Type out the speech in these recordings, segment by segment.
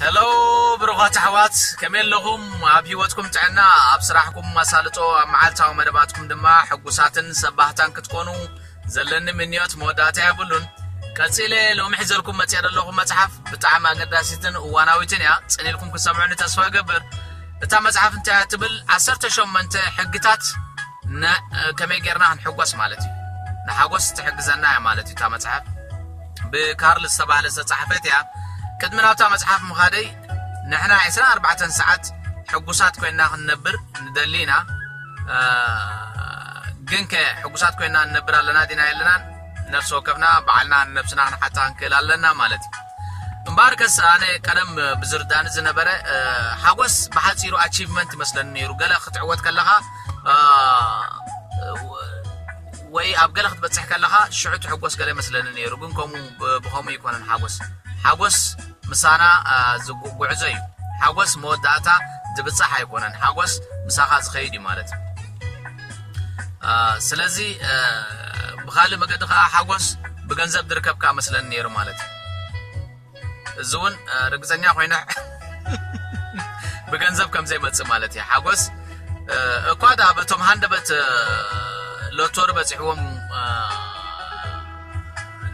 ሄሎ ብሩኻት ኣሕዋት፣ ከመይ ኣለኹም? ኣብ ህይወትኩም ጥዕና፣ ኣብ ስራሕኩም ማሳልጦ፣ ኣብ መዓልታዊ መደባትኩም ድማ ሕጉሳትን ሰባህታን ክትኮኑ ዘለኒ ምንዮት መወዳእታ የብሉን። ቀጺለ ሎሚ ሒዘልኩም መጽያ ዘለኹ መጽሓፍ ብጣዕሚ ኣገዳሲትን እዋናዊትን እያ። ጽን ኢልኩም ክትሰምዑኒ ተስፋ እገብር። እታ መጽሓፍ እንታይ እያ ትብል? ዓሰርተ ሸሞንተ ሕግታት ነ-፣ ከመይ ጌርና ክንሕጎስ ማለት እዩ። ንሓጎስ ትሕግዘና እያ ማለት እዩ እታ መጽሓፍ። ብካርል ዝተባህለ ዝተጻሕፈት እያ። ቅድሚ ናብታ መጽሓፍ ምኻደይ ንሕና ዕስራን ኣርባዕተን ሰዓት ሕጉሳት ኮይና ክንነብር ንደሊ ኢና። እ፣ ግንከ ሕጉሳት ኮይና ንነብር ኣለና ዲና የለናን? ነፍሲ ወከፍና ባዕልና ንነብስና ክንሓታ ክንክእል ኣለና ማለት እዩ። እምበኣርከስ ኣነ ቀደም ብዝርዳኒ ዝነበረ፣ እ፣ ሓጎስ ብሓጺሩ ኣቺቭመንት ይመስለኒ ነይሩ። ገለ ክትዕወት ከለኻ፣ እ፣ ወይ ኣብ ገለ ክትበጽሕ ከለኻ ሽዑ ትሕጎስ ገለ ይመስለኒ ነይሩ። ግን ከምኡ ብ-፣ ብኸምኡ ኣይኮነን ሓጎስ። ሓጎስ ምሳና፣ እ፣ ዝጉ-፣ ጉዕዞ እዩ። ሓጎስ መወዳእታ ዝብጻሕ ኣይኮነን። ሓጎስ ምሳኻ ዝኸይድ እዩ ማለት እዩ። እ፣ ስለዚ፣ እ፣ ብኻልእ መገዲ ከኣ ሓጎስ ብገንዘብ ዝርከብ ከኣ መስለኒ ነይሩ ማለት እዩ። እዚ እውን፣ እ፣ ርግጸኛ ኮይነ ብገንዘብ ከም ዘይመጽእ ማለት እዩ። ሓጎስ፣ እ፣ እኳ ደኣ በቶም ሃንደበት፣ እ፣ ሎቶሪ በጺሕዎም፣ እ፣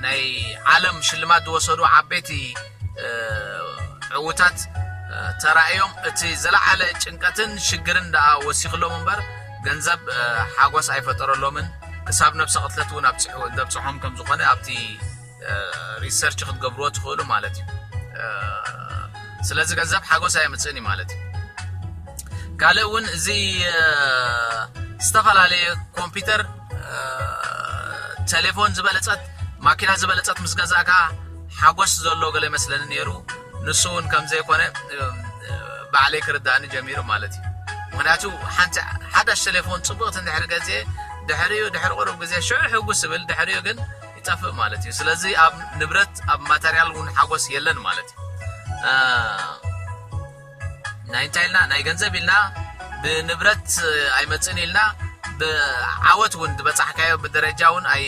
ናይ ዓለም ሽልማት ዝወሰዱ ዓበይቲ፣ እ፣ ዕዉታት፣ እ፣ ተራእዮም እቲ ዝለዓለ ጭንቀትን ሽግርን ደኣ ወሲኽሎም እምበር ገንዘብ፣ እ፣ ሓጎስ ኣይፈጠረሎምን። ክሳብ ነብሰ ቅትለት እውን ኣብጽሑ-፣ ዘብጽሖም ከም ዝኾነ ኣብቲ፣ እ፣ ሪሰርች ክትገብርዎ ትኽእሉ ማለት እዩ። እ፣ ስለዚ ገንዘብ ሓጎስ ኣየምጽእን እዩ ማለት እዩ። ካልእ እውን እዚ፣ እ፣ ዝተፈላለየ ኮምፒውተር፣ እ፣ ቴሌፎን ዝበለጸት፣ ማኪና ዝበለጸት ምስ ገዛእካ ሓጎስ ዘሎ ገለ ይመስለኒ ነይሩ። ንሱ እውን ከም ዘይኮነ፣ እ፣ ባዕለይ ክርዳእኒ ጀሚሩ ማለት እዩ። ምኽንያቱ ሓንቲ ሓዳሽ ቴሌፎን ጽቡቕቲ እንድሕሪ ገዜ ድሕሪኡ፣ ድሕሪ ቁሩብ ግዜ ሽዑ ሕጉስ ዝብል፣ ድሕሪኡ ግን ይጠፍእ ማለት እዩ። ስለዚ ኣብ ንብረት፣ ኣብ ማተርያል እውን ሓጎስ የለን ማለት እዩ። እ፣ ናይ እንታይ ኢልና፣ ናይ ገንዘብ ኢልና ብንብረት ኣይመጽእን ኢልና ብዓወት እውን ዝበጻሕካዮ ብደረጃ እውን ኣይ-፣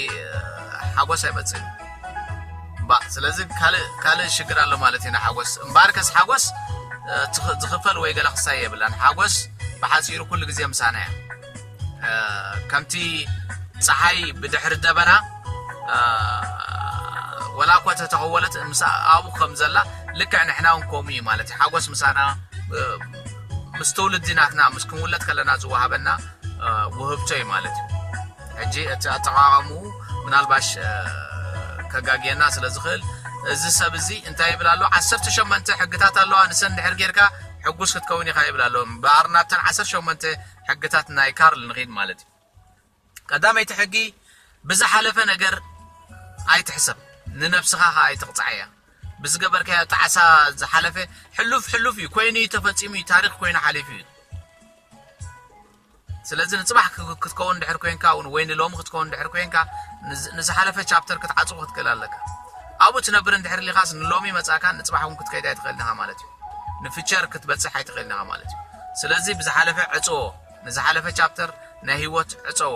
ሓጎስ ኣይመጽእን። ባ-፣ ስለዚ ካልእ፣ ካልእ ሽግር ኣሎ ማለት እዩ ንሓጎስ። እምበኣርከስ ሓጎስ፣ እ፣ ትኽ-፣ ዝኽፈል ወይ ገለ ክሳይ የብላን። ሓጎስ ብሓጺሩ ኩሉ ግዜ ምሳና እያ። እ፣ ከምቲ ጸሓይ ብድሕሪ ደበና፣ እ፣ ወላ እኳ ተተኸወለት ምስ ኣብኡ ከም ዘላ ልክዕ ንሕና እውን ከምኡ እዩ ማለት እዩ። ሓጎስ ምሳና፣ እ፣ ምስ ትውልዲ ናትና ምስ ክንውለድ ከለና ዝወሃበና፣ እ፣ ውህብቶ እዩ ማለት እዩ። ሕጂ እቲ ኣጠቓቐምኡ ምናልባሽ፣ እ፣ ከጋግየና ስለ ዝኽእል እዚ ሰብ እዚ እንታይ ይብል ኣሎ? ዓሰርተ ሸሞንተ ሕግታት ኣለዋ፣ ንሰን እንድሕር ጌርካ ሕጉስ ክትከውን ኢኻ ይብል ኣሎ። እምበኣር ናብተን ዓሰርተ ሸሞንተ ሕግታት ናይ ካርል ንኺድ ማለት እዩ። ቀዳመይቲ ሕጊ፣ ብዝሓለፈ ነገር ኣይትሕሰብ፣ ንነብስኻ ኸኣ ኣይትቕጻዕ እያ። ብዝገበርካዮ ጣዕሳ ዝሓለፈ ሕሉፍ ሕሉፍ እዩ፣ ኮይኑ እዩ፣ ተፈጺሙ እዩ፣ ታሪኽ ኮይኑ ሓሊፉ እዩ። ስለዚ ንጽባሕ ክ-፣ ክትከውን እንድሕር ኮይንካ እውን ወይ ንሎሚ ክትከውን እንድሕር ኮይንካ ንዝ-፣ ንዝሓለፈ ቻፕተር ክትዓጽዎ ክትክእል ኣለካ። ኣብኡ ትነብር እንድሕር ኢልኻስ ንሎሚ መጻእካ ንጽባሕ እውን ክትከይድ ኣይትኽእልን ኢኻ ማለት እዩ። ንፊቸር ክትበጽሕ ኣይትኽእልን ኢኻ ማለት እዩ። ስለዚ ብዝሓለፈ ዕጽዎ፣ ንዝሓለፈ ቻፕተር ናይ ህይወት ዕጸዎ።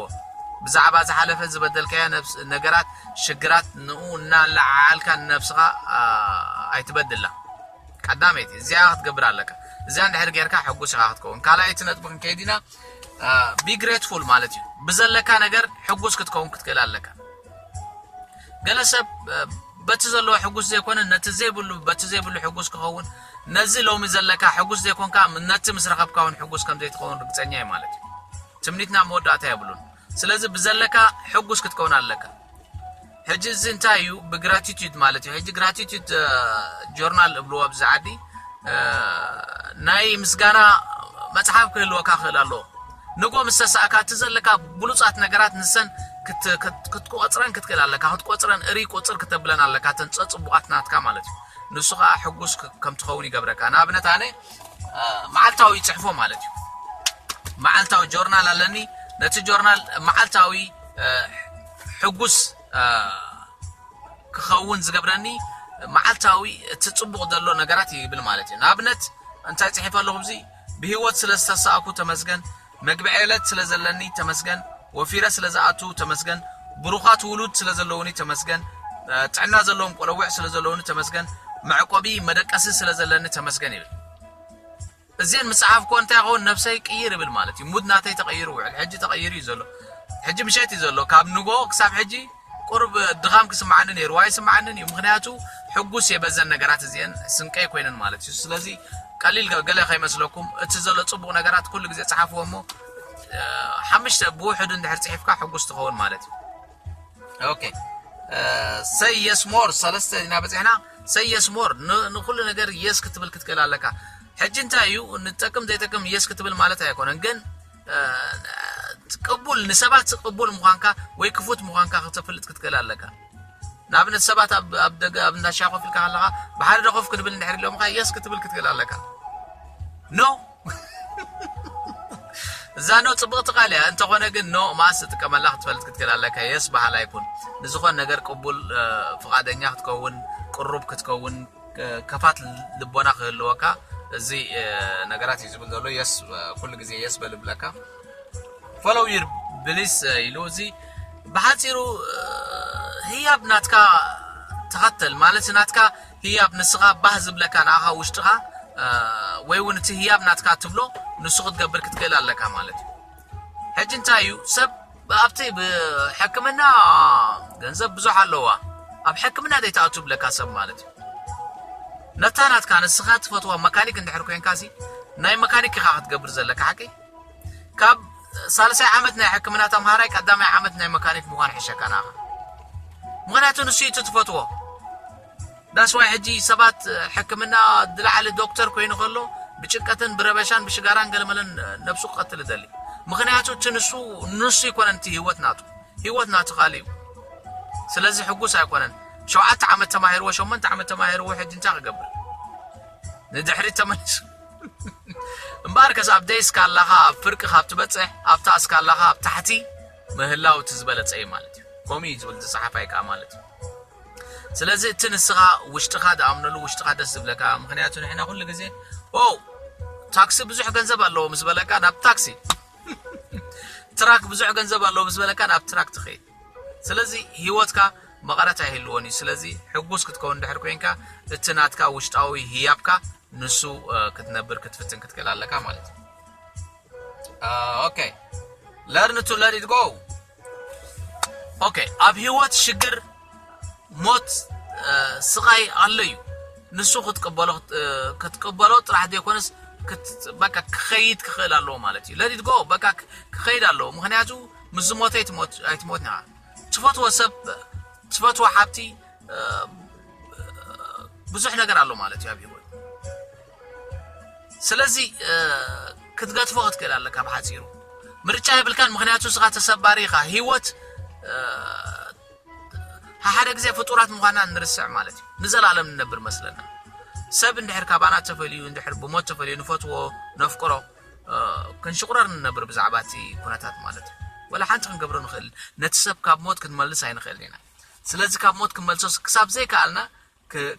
ብዛዕባ ዝሓለፈ ዝበደልካዮ ነብስ-፣ ነገራት፣ ሽግራት ንኡ እናለዓዓልካ ንነብስኻ፣ ኣ፣ ኣይትበድላ። ቀዳመይቲ እዚኣ ክትገብር ኣለካ። እዚኣ እንድሕር ጌርካ ሕጉስ ኢኻ ክትከውን። ካልኣይቲ ነጥቢ ክንከይድ ኢና። ኣ፣ ቢ ግሬትፉል ማለት እዩ። ብዘለካ ነገር ሕጉስ ክትከውን ክትክእል ኣለካ። ገለ ሰብ፣ እ፣ በቲ ዘለዎ ሕጉስ ዘይኮነ ነቲ ዘይብሉ፣ በቲ ዘይብሉ ሕጉስ ክኸውን፣ ነዚ ሎሚ ዘለካ ሕጉስ ዘይኮንካ ነቲ ምስ ረኸብካ እውን ሕጉስ ከም ዘይትኸውን ርግጸኛ እዩ ማለት እዩ። ትምኒትና መወዳእታ የብሉን። ስለዚ ብዘለካ ሕጉስ ክትከውን ኣለካ። ሕጂ እዚ እንታይ እዩ? ብግራቲቱድ ማለት እዩ። ሕጂ ግራቲቱድ፣ እ፣ ጆርናል እብልዎ ኣብዚ ዓዲ፣ እ፣ ናይ ምስጋና መጽሓፍ ክህልወካ ክእል ኣለዎ። ንጎ ምስ ተሳእካ እቲ ዘለካ ብሉጻት ነገራት ንሰን ክት-፣ ክት-፣ ክትቆጽረን ክትክእል ኣለካ። ክትቆጽረን እሪ ቁጽር ክተብለን ኣለካ። እተን ጸጽቡቓት ናትካ ማለት እዩ። ንሱ ኸኣ ሕጉስ ክ-፣ ከም ትኸውን ይገብረካ። ንኣብነት ኣነ፣ እ፣ መዓልታዊ ይጽሕፎ ማለት እዩ። መዓልታዊ ጆርናል ኣለኒ። ነቲ ጆርናል መዓልታዊ፣ እ፣ ሕጉስ፣ እ፣ ክኸውን ዝገብረኒ መዓልታዊ እቲ ጽቡቕ ዘሎ ነገራት ይብል ማለት እዩ። ንኣብነት እንታይ ጽሒፈ ኣለኹ ኣብዚ? ብህይወት ስለ ዝተሳእኩ ተመስገን፣ መግቢ ዕለት ስለ ዘለኒ ተመስገን፣ ወፊረ ስለ ዝኣቱ ተመስገን፣ ብሩኻት ውሉድ ስለ ዘለውኒ ተመስገን፣ እ፣ ጥዕና ዘለዎም ቆለውዕ ስለ ዘለውኒ ተመስገን፣ መዕቆቢ መደቀሲ ስለ ዘለኒ ተመስገን ይብል። እዚን ምጽሓፍ ኮ እንታይ ይኸውን? ነብሰይ ቅይር ይብል ማለት እዩ። ሙድ ናተይ ተቐይሩ ውዕል። ሕጂ ተቐይሩ እዩ ዘሎ። ሕጂ ምሸት እዩ ዘሎ። ካብ ንጎ ክሳብ ሕጂ ቁርብ ድኻም ክስምዓኒ ነይሩ። ዋይ ስምዓንን እዩ። ምኽንያቱ ሕጉስ የበዘን ነገራት እዚአን ስንቀይ ኮይነን ማለት እዩ። ስለዚ ቀሊል ገ- ገለ ከይመስለኩም፣ እቲ ዘሎ ጽቡቕ ነገራት ኩሉ ግዜ ጽሓፍዎ እሞ፣ እ፣ ሓሙሽተ ብውሕዱ እንድሕር ጽሒፍካ ሕጉስ ትኸውን ማለት እዩ። ኦኬ። ሰይ የስ ሞር ሰለስተ ኢና በጺሕና። ሰይ የስ ሞር ንኩሉ ነገር የስ ክትብል ክትክእል ኣለካ። ሕጂ እንታይ እዩ ንጠቅም ዘይጠቅም የስ ክትብል ማለት ኣይኮነን፣ ግን እ፣ ቅቡል ንሰባት ቅቡል ምዃንካ ወይ ክፉት ምዃንካ ክተፍልጥ ክትክእል ኣለካ። ንኣብነት ሰባት ኣብ ኣብ ደገ ኣብ እንዳ ሻሂ ኮፍ ኢልካ ከለኻ ብሓደ ዶ ኮፍ ክንብል እንድሕር ኢሎምኻ የስ ክትብል ክትክእል ኣለካ። ኖ እዛ ኖ ጽብቕቲ ቃል እያ። እንተኾነ ግን ኖ ማስ ትጥቀመላ ክትፈልጥ ክትክእል ኣለካ። የስ በሃል ኣይኩን። ንዝኾን ነገር ቅቡል፣ እ፣ ፍቓደኛ ክትከውን፣ ቅሩብ ክትከውን፣ እ፣ ከፋት ልቦና ክህልወካ እዚ፣ እ፣ ነገራት እዩ ዝብል ዘሎ። የስ፣ እ፣ ኩሉ ግዜ የስ በል ይብለካ። Follow your bliss፣ እ፣ ኢሉ እዚ ብሓጺሩ፣ እ፣ ህያብ ናትካ ተኸተል ማለት ናትካ ህያብ ንስኻ ባህ ዝብለካ ንኣኻ ውሽጥኻ፣ እ፣ ወይ እውን እቲ ህያብ ናትካ ትብሎ ንሱ ክትገብር ክትክእል ኣለካ ማለት እዩ። ሕጂ እንታይ እዩ ሰብ ኣብቲ ብሕክምና ገንዘብ ብዙሕ ኣለዋ ኣብ ሕክምና ዘይትኣቱ ብለካ ሰብ ማለት እዩ። ነታ ናትካ ንስኻ ትፈትዋ መካኒክ እንድሕር ኮንካ ሲ ናይ መካኒክ ኢኻ ክትገብር ዘለካ ሓቂ። ካብ ሳልሳይ ዓመት ናይ ሕክምና ተምሃራይ ቀዳማይ ዓመት ናይ መካኒክ ምዃን ሕሸካ ናኻ። ምኽንያቱ ንሱ እዩ እቲ ትፈትዎ። ዳስዋይ ሕጂ ሰባት ሕክምና ዝለዓለ ዶክተር ኮይኑ ከሎ ብጭንቀትን ብረበሻን ብሽጋራን ገለመለን ነብሱ ክቐትል ይደሊ። ምኽንያቱ እቲ ንሱ ንሱ ይኮነን እቲ ህይወት ናቱ፣ ህይወት ናቱ ካልእ እዩ። ስለዚ ሕጉስ ኣይኮነን። ሸውዓተ ዓመት ተማሂርዎ፣ ሸሞንተ ዓመት ተማሂርዎ፣ ሕጂ እንታይ ክገብር? ንድሕሪት ተመሊሱ እምበኣርከስ ኣብ ደይ እስካላኻ ኣብ ፍርቂ ካብ ትበፅሕ ኣብታ እስካላኻ ኣብ ታሕቲ ምህላው እቲ ዝበለፀ እዩ ማለት እዩ። ከምኡ እዩ ዝብል ዝፀሓፋይ ከዓ ማለት እዩ። ስለዚ እቲ ንስኻ ውሽጥኻ ዝኣምነሉ ውሽጥኻ ደስ ዝብለካ፣ ምክንያቱ ንሕና ኩሉ ግዜ ኦ ታክሲ ብዙሕ ገንዘብ ኣለዎ ምስ በለካ ናብ ታክሲ፣ ትራክ ብዙሕ ገንዘብ ኣለዎ ምስ በለካ ናብ ትራክ ትኸይድ። ስለዚ ህይወትካ መቐረት ኣይህልዎን እዩ። ስለዚ ሕጉስ ክትከውን ድሕር ኮይንካ እቲ ናትካ ውሽጣዊ ህያብካ ንሱ ክትነብር ክትፍትን ክትክእል ኣለካ ማለት እዩ። ኦኬ፣ learn to let it go። ኦኬ፣ ኣብ ህይወት ሽግር፣ ሞት፣ ስቓይ ኣሎ እዩ። ንሱ ክትቅበሎ ክትቅበሎ ጥራሕ ዘይኮነስ በቃ ክኸይድ ክኽእል ኣለዎ ማለት እዩ። Let it go፣ በቃ ክኸይድ ኣለዎ። ምክንያቱ ምስ ዝሞተ ኣይትሞትን ኢኻ። ትፈትዎ ሰብ፣ ትፈትዎ ሓብቲ፣ ብዙሕ ነገር ኣሎ ማለት እዩ ኣብ ህይወት። ስለዚ ክትገድፎ ክትክእል ኣለካ። ብሓፂሩ ምርጫ የብልካን፣ ምክንያቱ ንስኻ ተሰባሪ ኢኻ። ህይወት ሓደ ግዜ ፍጡራት ምዃና ንርስዕ ማለት እዩ። ንዘላለም ንነብር መስለና። ሰብ እንድሕር ካባና ተፈልዩ፣ እንድሕር ብሞት ተፈልዩ፣ ንፈትዎ፣ ነፍቅሮ፣ ክንሽቑረር ንነብር ብዛዕባ እቲ ኩነታት ማለት እዩ። ወላ ሓንቲ ክንገብሮ ንኽእል፣ ነቲ ሰብ ካብ ሞት ክንመልስ ኣይንኽእልን ኢና። ስለዚ ካብ ሞት ክንመልሶ ክሳብ ዘይከኣልና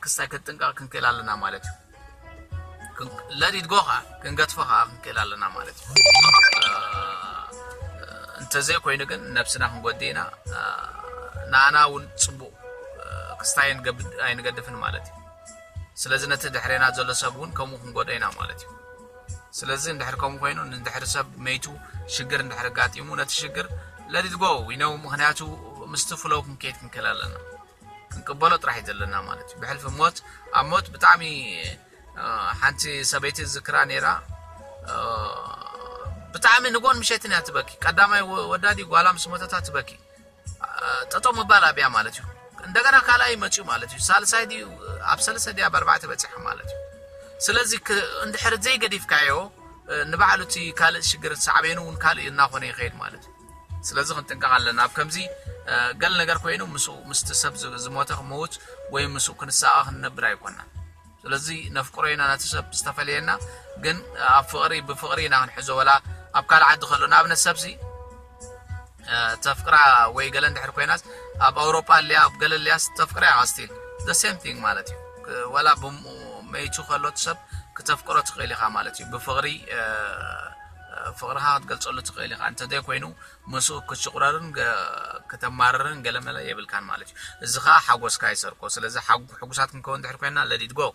ክስታይ ክንጥንቀቕ ክንክእል ኣለና ማለት እዩ። ለዲት ጎ ከዓ ክንገድፎ ከዓ ክንክእል ኣለና ማለት እዩ። እንተዘይ ኮይኑ ግን ነብስና ክንጎድእ ኢና። ንኣና እውን ፅቡቕ ክስታይ ኣይንገድፍን ማለት እዩ። ስለዚ ነቲ ድሕሬና ዘሎ ሰብ እውን ከምኡ ክንጎዶ ኢና ማለት እዩ። ስለዚ እንድሕር ከምኡ ኮይኑ ንድሕሪ ሰብ መይቱ ሽግር እንድሕር ኣጋጢሙ ነቲ ሽግር ለዲት ጎ ኢነው ምክንያቱ ምስቲ ፍለው ክንከይድ ክንክእል ኣለና። ክንቅበሎ ጥራሕ እዩ ዘለና ማለት እዩ። ብሕልፊ ሞት፣ ኣብ ሞት ብጣዕሚ ሓንቲ ሰበይቲ ዝክራ ነይራ። ብጣዕሚ ንጎን ምሸትን እያ ትበኪ። ቀዳማይ ወዳዲ ጓላ ምስ ሞተታ ትበኪ። ጠጠው ምባል ኣብያ ማለት እዩ። እንደገና ካልኣይ መፅኡ ማለት እዩ። ሳልሳይ ድዩ ኣብ ሰለስተ ድያ ኣብ ኣርባዕተ በፂሓ ማለት እዩ። ስለዚ እንድሕር ዘይገዲፍካዮ ንባዕሉ እቲ ካልእ ሽግር ሳዕቤኑ እውን ካልእ እናኾነ ይኸይድ ማለት እዩ። ስለዚ ክንጥንቀቕ ኣለና። ኣብ ከምዚ ገል ነገር ኮይኑ ምስኡ ምስቲ ሰብ ዝሞተ ክመውት ወይ ምስኡ ክንሳቐ ክንነብር ኣይኮናን። ስለዚ ነፍቅሮ ኢና ነቲ ሰብ ዝተፈለየና፣ ግን ኣብ ፍቕሪ ብፍቕሪ ኢና ክንሕዞ። ወላ ኣብ ካልእ ዓዲ ከሎ ንኣብነት ሰብሲ ተፍቅራ ወይ ገለ እንድሕር ኮይናስ ኣብ ኣውሮጳ ኣልያ ኣብ ገለ ኣልያስ ተፍቅራ ኢኻ ስቲል the same thing ማለት እዩ። ወላ መይቱ ከሎ እቲ ሰብ ክተፍቅሮ ትኽእል ኢኻ ማለት እዩ። ብፍቕሪ ፍቕርኻ ክትገልጸሉ ትኽእል ኢኻ። እንተዘይ ኮይኑ ምስኡ ክትሽቑረርን ገ- ከተማርርን ገለመለ የብልካን ማለት እዩ። እዚ ኸዓ ሓጎስካ ይሰርቆ። ስለዚ ሓጉ- ሕጉሳት ክንከውን ድሕር ኮይና let it go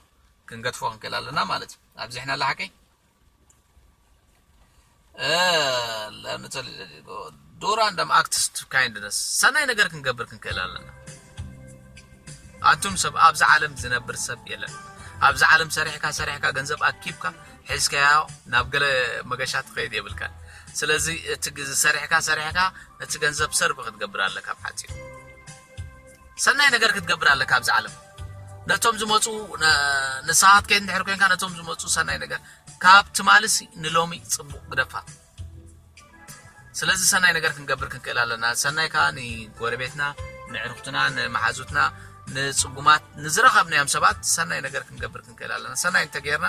ክንገድፎ ክንክእል ኣለና ማለት እዩ። ኣብዚሕና ኣላ ሓቀይ ለምትል do random acts of kindness ሰናይ ነገር ክንገብር ክንክእል ኣለና። ኣንቱም ሰብ ኣብዚ ዓለም ዝነብር ሰብ የለን። ኣብዚ ዓለም ሰሪሕካ ሰሪሕካ ገንዘብ ኣኪብካ ሒዝካዮ ናብ ገለ መገሻ ትኸይድ የብልካን። ስለዚ እቲ ግዜ ሰሪሕካ ሰሪሕካ እቲ ገንዘብ ሰርቭ ክትገብር ኣለካ ብሓፂሩ። ሰናይ ነገር ክትገብር ኣለካ ኣብዚ ዓለም። ነቶም ዝመፁ ንስኻ ትከይድ እንድሕር ኮይንካ ነቶም ዝመፁ ሰናይ ነገር ካብ ትማልሲ ንሎሚ ፅቡቅ ግደፋ። ስለዚ ሰናይ ነገር ክንገብር ክንክእል ኣለና። ሰናይ ከዓ ንጎረቤትና፣ ንዕሩክትና፣ ንመሓዙትና፣ ንፅጉማት፣ ንዝረኸብናዮም ሰባት ሰናይ ነገር ክንገብር ክንክእል ኣለና። ሰናይ እንተገይርና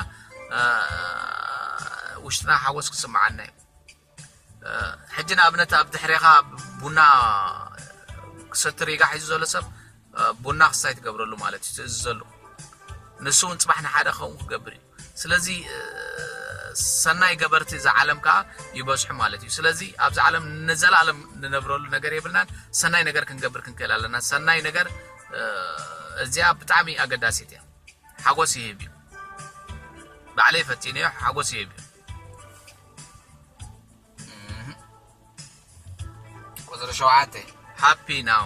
ውሽጥና ሓጎስ ክስምዓና እዩ። ሕጂ ንኣብነት ኣብ ድሕሬኻ ቡና ክሰቲ ሪጋ ሒዙ ዘሎ ሰብ ቡና ክስታይ ትገብረሉ ማለት እዩ ትእዝዘሉ። ንሱ እውን ፅባሕ ንሓደ ክኸውን ክገብር እዩ። ስለዚ ሰናይ ገበርቲ እዛ ዓለም ከዓ ይበዝሑ ማለት እዩ። ስለዚ ኣብዚ ዓለም ንዘላለም ንነብረሉ ነገር የብልናን። ሰናይ ነገር ክንገብር ክንክእል ኣለና። ሰናይ ነገር እዚኣ ብጣዕሚ ኣገዳሲት እያ። ሓጎስ ይህብ እዩ። ባዕለይ ፈቲነዮ ሓጎስ ይህብ እዩ። ቁፅሪ ሸውዓተ ሃፒ ናው።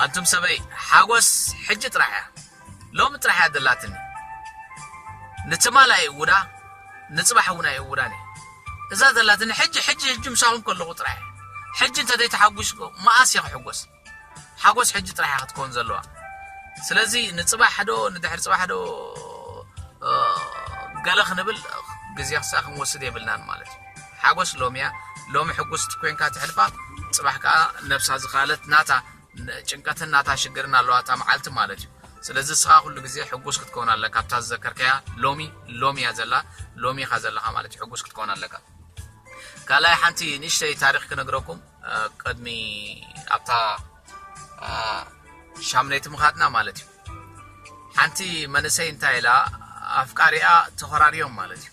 ኣንቱም ሰበይ ሓጎስ ሕጂ ጥራሕ እያ፣ ሎሚ ጥራሕ እያ ዘላትኒ። ንትማል ኣይእውዳ ንፅባሕ እውን ኣይእውዳን እየ። እዛ ዘላትኒ ሕጂ ሕጂ ሕጂ ምሳኹም ከለኹ ጥራሕ እያ። ሕጂ እንተዘይተሓጒስኩ መኣስ እየ ክሕጎስ? ሓጎስ ሕጂ ጥራሕ እያ ክትከውን ዘለዋ። ስለዚ ንፅባሕ ዶ ንድሕር ፅባሕ ዶ ገለ ክንብል ግዜ ክሳ ክንወስድ የብልናን ማለት እዩ። ሓጎስ ሎሚ እያ። ሎሚ ሕጉስቲ ኮይንካ ትሕልፋ፣ ፅባሕ ከዓ ነብሳ ዝኻለት ናታ ጭንቀትን ናታ ሽግርን ኣለዋ እታ መዓልቲ ማለት እዩ። ስለዚ እስኻ ኩሉ ግዜ ሕጉስ ክትከውን ኣለካ። ኣብታ ዝዘከርከያ ሎሚ ሎሚ እያ ዘላ፣ ሎሚ ኢኻ ዘለኻ ማለት እዩ። ሕጉስ ክትከውን ኣለካ። ካልኣይ ሓንቲ ንእሽተይ ታሪኽ ክነግረኩም ቅድሚ ኣብታ ሻምነይቲ ምኻድና ማለት እዩ። ሓንቲ መንእሰይ እንታይ ኢላ ኣፍቃሪኣ ተኸራርዮም ማለት እዩ።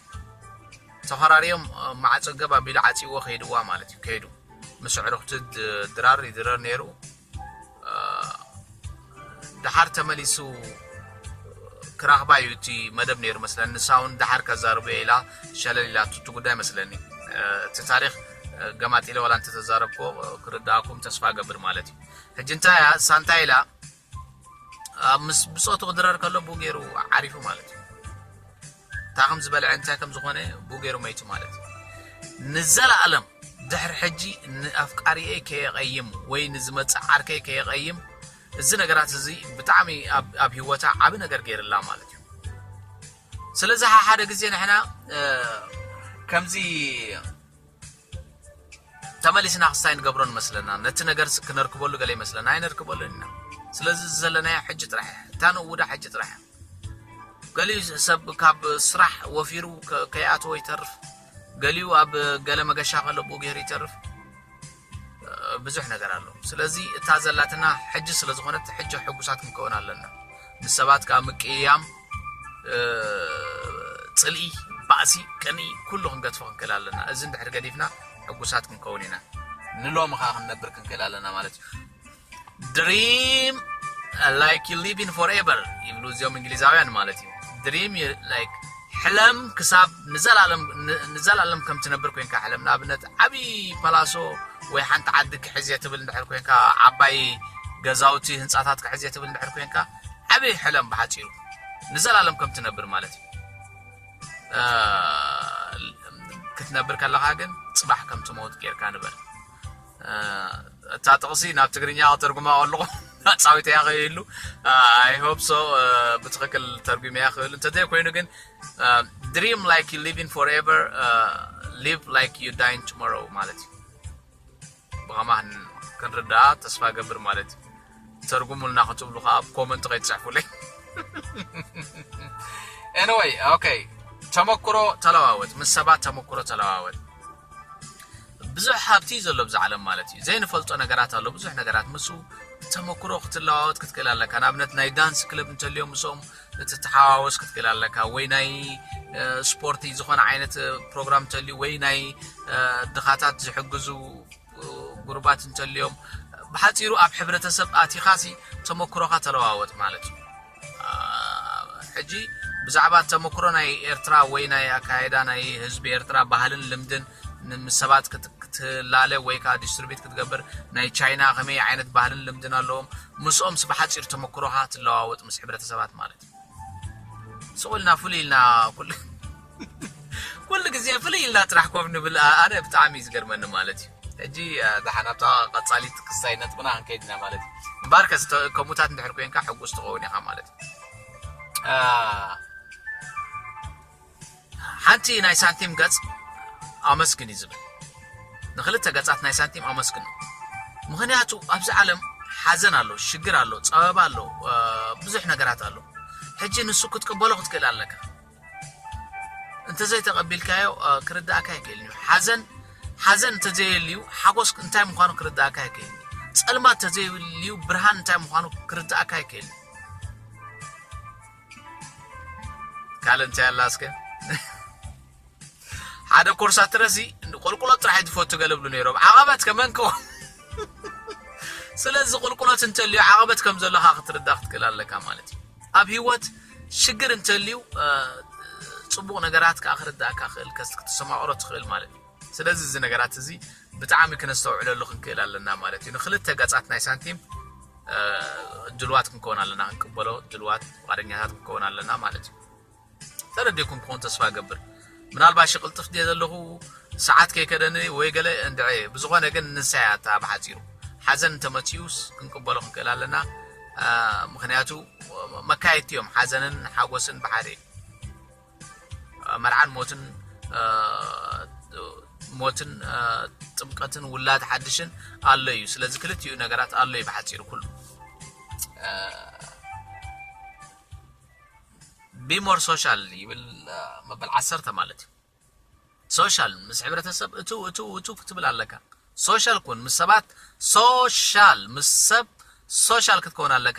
ተኸራርዮም ማዕፆ ገብ ኣቢሉ ዓፂዎ ከይድዋ ማለት እዩ። ከይዱ ምስ ዕሩኽቲ ድራር ይድረር ነይሩ። ደሓር ተመሊሱ ክራኽባ እዩ እቲ መደብ ነይሩ መስለኒ። ንሳ እውን ደሓር ከዛርቡ እየ ኢላ ሸለል ኢላ እቲ ጉዳይ መስለኒ። እቲ ታሪኽ ገማጢለ ዋላ እንተተዛረብኮ ክርዳእኩም ተስፋ እገብር ማለት እዩ። ሕጂ እንታይ እያ እሳ እንታይ ኢላ ኣብ ምስ ብፆቱ ክድረር ከሎ ብኡ ገይሩ ዓሪፉ ማለት እዩ። እንታይ ከም ዝበልዐ እንታይ ከም ዝኾነ ብኡ ገይሩ መይቱ ማለት እዩ። ንዘለኣለም ድሕሪ ሕጂ ንኣፍቃሪኤ ከየቐይም ወይ ንዝመፅእ ዓርከይ ከየቐይም እዚ ነገራት እዚ ብጣዕሚ ኣብ ኣብ ህይወታ ዓቢ ነገር ገይርላ ማለት እዩ። ስለዚ ሓ- ሓደ ግዜ ንሕና እ፣ ከምዚ ተመሊስና ክስታይ ንገብሮ ንመስለና ነቲ ነገር ስ- ክነርክበሉ ገለ ይመስለና ኣይነርክበሉን ኢና። ስለዚ እዚ ዘለናዮ ሕጂ ጥራሕ እያ እታ ንእውዳ ሕጂ ጥራሕ እያ። ገሊኡ ሰብ ካብ ስራሕ ወፊሩ ከ- ከይኣተወ ይተርፍ። ገሊኡ ኣብ ገለ መገሻ ከሎ ብኡ ገይሩ ይተርፍ። ብዙሕ ነገር ኣሎ። ስለዚ እታ ዘላትና ሕጂ ስለ ዝኾነት ሕጂ ሕጉሳት ክንከውን ኣለና። ምስ ሰባት ከዓ ምቅይያም፣ ጽልኢ፣ ባእሲ፣ ቅንኢ ኩሉ ክንገድፎ ክንክእል ኣለና። እዚ እንድሕር ገዲፍና ሕጉሳት ክንከውን ኢና። ንሎሚ ከዓ ክንነብር ክንክእል ኣለና ማለት እዩ። Dream like you living forever ይብሉ እዚኦም እንግሊዛውያን ማለት እዩ። ድሪም ላይክ ሕለም ክሳብ ንዘላለም ን- ንዘላለም ከም ትነብር ኮይንካ ሕለም። ንኣብነት ዓብዪ ፓላሶ ወይ ሓንቲ ዓዲ ክሕዝ እየ ትብል እንድሕር ኮይንካ፣ ዓባይ ገዛውቲ ህንፃታት ክሕዝ እየ ትብል እንድሕር ኮይንካ፣ ዓብዪ ሕለም ብሓፂሩ ንዘላለም ከም ትነብር ማለት እዩ። እ፣ ክትነብር ከለኻ ግን ፅባሕ ከም ትመውት ጌርካ ንበር። እ፣ እታ ጥቕሲ ናብ ትግርኛ ከተርጉማ ከለኹ ኣጻዊተያ ከይህሉ፣ I hope so፣ እ፣ ብትኽክል ተርጉመያ ክህሉ እንተዘይ ኮይኑ ግን፣ እ፣ dream like you living forever, እ፣ live like you dying tomorrow ማለት እዩ። ብኸማን ክንርዳኣ ተስፋ ገብር ማለት እዩ። ተርጉሙልና ክትብሉ ከዓ ኣብ ኮመንት ከይትፅሕፉለይ። Anyway, okay፣ ተመክሮ ተለዋወጥ፣ ምስ ሰባት ተመክሮ ተለዋወጥ። ብዙሕ ሃብቲ እዩ ዘሎ ብዛ ዓለም ማለት እዩ። ዘይንፈልጦ ነገራት ኣሎ፣ ብዙሕ ነገራት። ምስኡ ተመክሮ ክትለዋወጥ ክትክእል ኣለካ። ንኣብነት ናይ ዳንስ ክለብ እንተልዮም ምስኦም እትተሓዋወስ ክትክእል ኣለካ። ወይ ናይ ስፖርቲ ዝኾነ ዓይነት ፕሮግራም እንተልዩ፣ ወይ ናይ ድኻታት ዝሕግዙ ጉሩባት እንተልዮም፣ ብሓፂሩ ኣብ ሕብረተሰብ ኣቲኻሲ ተመክሮኻ ተለዋወጥ ማለት እዩ። ሕጂ ብዛዕባ ተመክሮ ናይ ኤርትራ ወይ ናይ ኣካይዳ ናይ ህዝቢ ኤርትራ ባህልን ልምድን ንምሰባት ክትላለ ወይ ከዓ ዲስትሪቢት ክትገብር፣ ናይ ቻይና ከመይ ዓይነት ባህልን ልምድን ኣለዎም፣ ምስኦምስ ብሓፂር ተመክሮኻ ትለዋወጥ ምስ ሕብረተሰባት ማለት እዩ። ስቕ ኢልና ፍሉይ ኢልና ኩሉ ግዜ ፍሉይ ኢልና ጥራሕ ኮፍ ንብል። ኣነ ብጣዕሚ እዩ ዝገርመኒ ማለት እዩ። ሕጂ ደሓን ኣብታ ቀፃሊት ክስታይ ነጥብና ክንከይድ ኢና ማለት እዩ። እምበኣርከ ከምኡታት እንድሕር ኮይንካ ሕጉስ ትኸውን ኢኻ ማለት እዩ። ሓንቲ ናይ ሳንቲም ገፅ ኣመስግን እዩ ዝብል። ንክልተ ገፃት ናይ ሳንቲም ኣመስግን። ምክንያቱ ኣብዚ ዓለም ሓዘን ኣሎ፣ ሽግር ኣሎ፣ ፀበባ ኣሎ፣ ብዙሕ ነገራት ኣሎ። ሕጂ ንሱ ክትቅበሎ ክትክእል ኣለካ። እንተዘይተቐቢልካዮ ክርዳእካ ኣይክእልን እዩ። ሓዘን ሓዘን እንተዘየልዩ ሓጎስ እንታይ ምዃኑ ክርዳእካ ኣይክእልን እዩ። ፀልማት እንተዘየልዩ ብርሃን እንታይ ምዃኑ ክርዳእካ ኣይክእልን። ካልእ እንታይ ኣላ እስከ? ሓደ ኮርሳትረሲ ቁልቁሎት ጥራሕ ዝፈቱ ገለ ብሉ ነይሮም። ዓቐበት ከመን ከ ስለዚ ቁልቁሎት እንተልዩ ዓቐበት ከም ዘለኻ ክትርዳእ ክትክእል ኣለካ ማለት እዩ። ኣብ ህይወት ሽግር እንተልዩ ጽቡቕ ነገራት ከዓ ክርዳእካ ክእል ክትሰማቕሮ ትኽእል ማለት እዩ። ስለዚ እዚ ነገራት እዚ ብጣዕሚ ክነስተውዕለሉ ክንክእል ኣለና ማለት እዩ። ንክልተ ገጻት ናይ ሳንቲም ድልዋት ክንከውን ኣለና፣ ክንቅበሎ ድልዋት ፍቓደኛታት ክንከውን ኣለና ማለት እዩ። ተረዲእኩም ክኾን ተስፋ እገብር። ምናልባሽ ቅልጥፍ ድየ ዘለኹ፣ ሰዓት ከይከደኒ ወይ ገለ እንድዒ። ብዝኾነ ግን ንሳ እያ እታ ብሓጺሩ። ሓዘን እንተመጺኡስ ክንቅበሎ ክንክእል ኣለና። ምኽንያቱ መካየድቲ እዮም። ሓዘንን ሓጎስን ብሓደ እዩ። መርዓን ሞትን ሞትን ጥምቀትን ውላድ ሓድሽን ኣሎ እዩ። ስለዚ ክልቲኡ ነገራት ኣሎ እዩ ብሓጺሩ ኩሉ። Be more social ይብል መበል ዓሰርተ ማለት እዩ። ሶሻል ምስ ሕብረተሰብ እቱ እቱ እቱ ክትብል ኣለካ። ሶሻል ኩን ምስ ሰባት፣ ሶሻል ምስ ሰብ ሶሻል ክትከውን ኣለካ።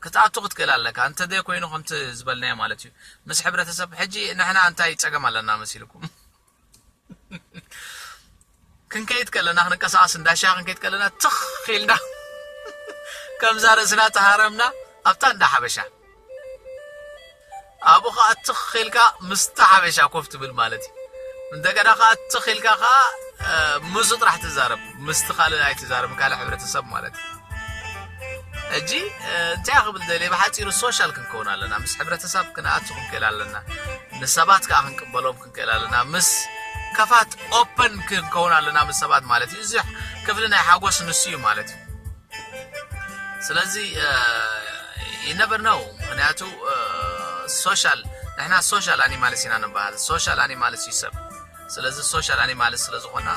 ክትኣቱ ክትክእል ኣለካ። እንተ ዘይኮይኑ ከምቲ ዝበልናዮ ማለት እዩ። ምስ ሕብረተሰብ ሕጂ ንሕና እንታይ ጸገም ኣለና መሲልኩም? ክንከይድ ከለና ክንቀሳቀስ እንዳሻ ክንከይድ ከለና ትኽ ኢልና ከምዛ ርእስና ተሃረምና ኣብታ እንዳ ሓበሻ ኣብኡ ከዓ ትኽ ኢልካ ምስታ ሓበሻ ኮፍ ትብል ማለት እዩ። እንደገና ከዓ ትኽ ኢልካ ከዓ ምስ ጥራሕ ትዛረብ ምስቲ ካልእ ኣይትዛረብ ካልእ ሕብረተሰብ ማለት እዩ። ሕጂ እንታይ ክብል ደልየ ብሓፂሩ ሶሻል ክንከውን ኣለና ምስ ሕብረተሰብ ክንኣቱ ክንክእል ኣለና። ንሰባት ከዓ ክንቅበሎም ክንክእል ኣለና ምስ ከፋት ኦፐን ክንከውን ኣለና ምስ ሰባት ማለት እዩ። እዚ ክፍሊ ናይ ሓጎስ ንሱ እዩ ማለት እዩ። ስለዚ you never know ምክንያቱ ሶሻል ንሕና ሶሻል ኣኒማልስ ኢና ንበሃል። ሶሻል ኣኒማልስ እዩ ሰብ። ስለዚ ሶሻል ኣኒማልስ ስለዝኾና